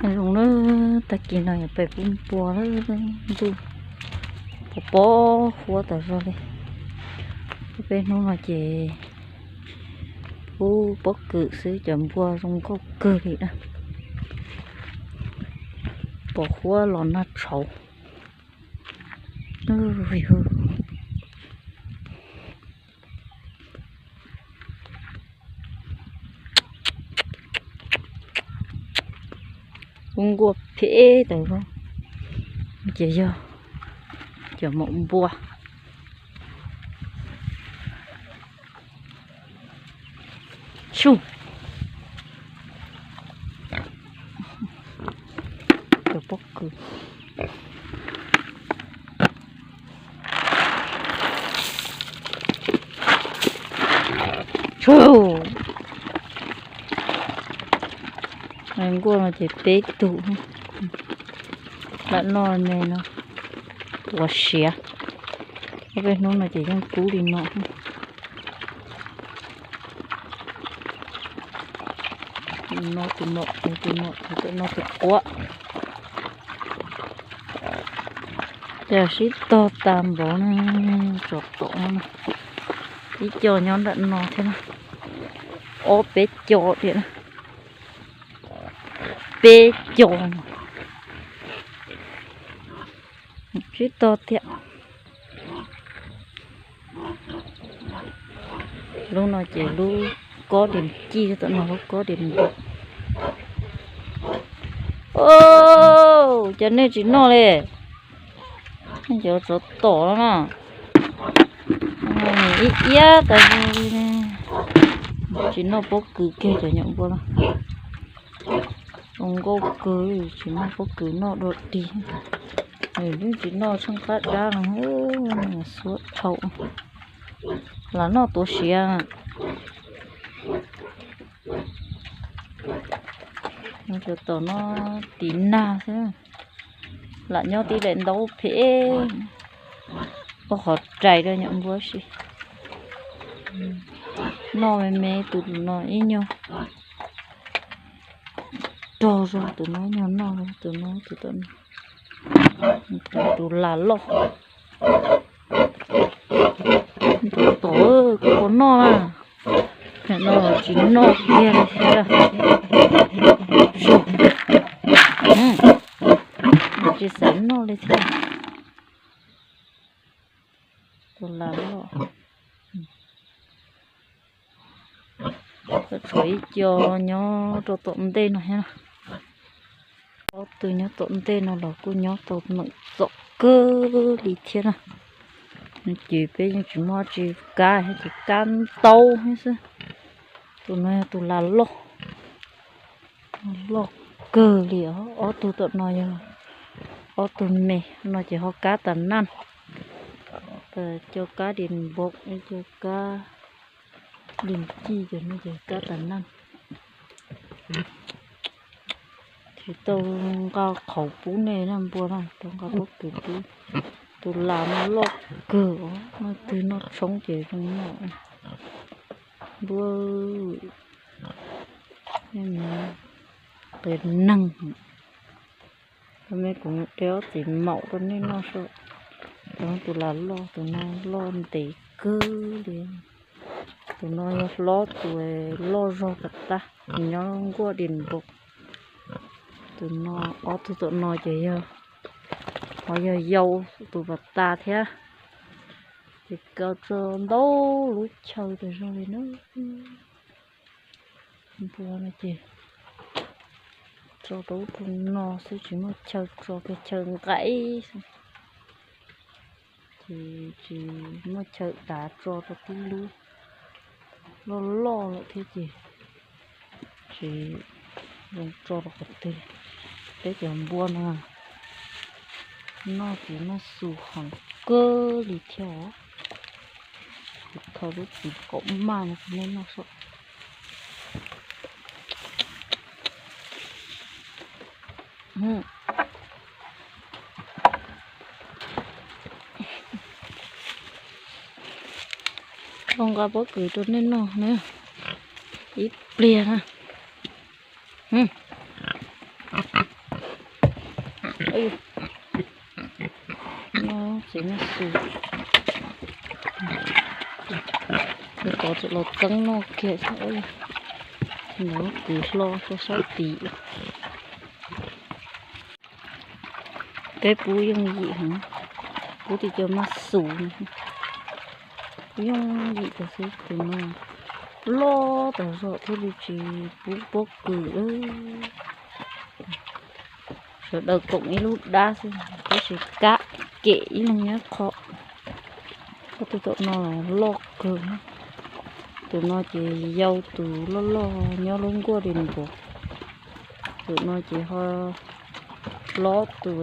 Zoo na, tag kis no yuav pem pub npua lawm, ntuj pos pos huab tas zog li. Peb hnub no ces pub pob kws xwb cov npua zoo nkauj kawg li na. Pos huab los nag tshauv. Kuv nkuaj phem tas zog, ces yog cov maum npua. Tsuj, cov pob kws. Tsuj, nkuaj no ces peb tug, lam noj me no, ua siav. Ob peb hnub no ces yeej kub li no. Tus no tus no, tus no tus no tus quab. Ces sib tog tas npaum no, tsov tom no, ib co nyob nram no thiab na, ob peb co tiam na, peb co no. Sib tog tiag. Lub no ces lub kob diav ci, tom no lub kob diav npua. Au, cas nej tsis noj li? Cov tsov tom no na, ib iab tas zog li. Tsis noj pob kws kiag cov nyuam npua no. Zoo nkauj kawg, tsis muaj pob kws noj dua dig. Nws yeej tsis noj tsheej qab dab no, xuab dhau. Lam noj tuav siav. Cov tom no tiv nag xwb, lam nyob tib daim ntaub phem, ua qhov rais rau nyuam npua si. Noj me me tus no ib nyuag rog zog, tus no ib nyuag noj, tus no tus tom no, tus las loj. Tom, koj puas noj na? Nim no tsis noj kiag li thiab. Tsis xav noj li thiab. Tus las loj. Tshuav ib co nyob rau tom ntej no thiab. Ob tug nyob tom ntej no los kuj nyob tau meem txom kawg li thiab na. Ces peb yeej tsis muaj dab tsi kab thiab, ces kab ntaub thiab xwb. Tus no yog tus las loj, loj kawg li os. Ob tug tom no yog ob tug me no ces ho kab tas naj. Cov kab dis npaum, cov kab dis ci cov no ces kab tas naj. Tsis tau nqa qhauv pub nej na npua na, tau nqa pob kws pub. Tus las no loj kawg os, noj twg noj tshoob ces zoo noj. Npua qias neeg. Me kuv de ob txiv maum rau nej noj saib. Tus no tus las loj, tus no loj ntev kawg li. Tus no yog hlob tus loj zog pas tag, nws nyob nkuaj dis npaum. Tus no, ob tug tom no ces yog, ho yog yau tus pas tas thiab. Ces kaw tso ntau lub chaw tas zog li na. Npua no ces tso rau ub rau no xwb, tsis muaj chaw tso kiag, chaw nqaim xwb. Ces tsis muaj chaw dav tso rau tib lub, loj loj lawm thiab ces tsis zoo tso rau qhov twg. Peb cov npua no noj txiv noj xu heev kawg li thiab os. Kuv khaws lub txiv kaum maj no rau nej noj saib. Tau nqa pob kws rau nej noj na, ib pliag na. Nyob tsev noj su, nws kov txawm los txeeb noj kiag thiab. Ntawd tis hlo rau sab tid. Peb pub yooj yim heev, pub tim cov maj xus no, pub yooj yim tas xwb. Tus no loj tas zog thiaj li tsis pub pob kws lawm. Sawv daws koom ib lub dab xwb, tab sis kab kem ib leeg nyob qho. Ob tug tom no loj kawg. Tus no ces yau tus loj loj nyob lub nkuaj li nkaus. Tus no ces ho hlob tus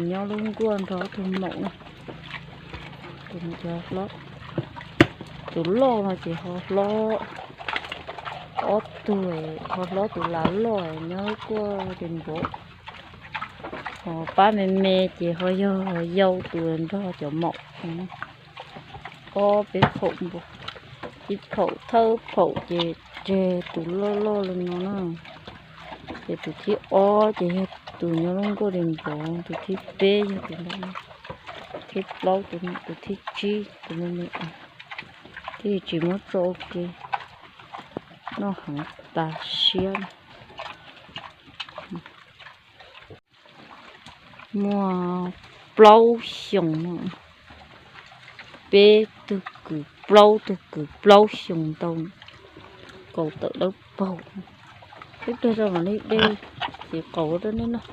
nyob lub nkuaj nrog ob tug maum na. Tus no ces ho hlob, tus loj no ces ho hlob ob tug, ho hlob tus lav loj nyob lub nkuaj li nkaus. Ho pab me me ces ho yog yau tus nrog cov maum. Ob peb phaum npua, ib phaum thawj phaum ces tseg tus loj loj li no na. Ces tus thib ob ces yog tus nyob lub nkuaj li nkaus, tus thib peb yog tus ntawd, thib plaub tus, tus thib tsib tus me me. Thiaj tsis muab tso ua ke, noj heev tas siab. Muaj plaub xyoos, peb tug kwv plaub tug kwv plaub xyoos ntau, kaus tawm dawb paug. Ib pliag rau mam li de txiv qaub rau nej noj.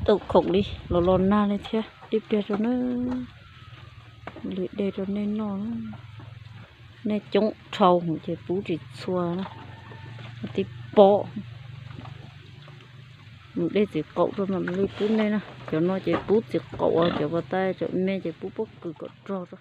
Tau khoom li los los nag li thiab, ib pliag rau na, li de rau nej noj. Nej coob dhau ces pub tsis txhua na, tib pob. Mus de txiv qaub rau mam li pub nej na. Cov no ces pub txiv qaub, cov pas tas cov me ces pub pob kws kom rog rau.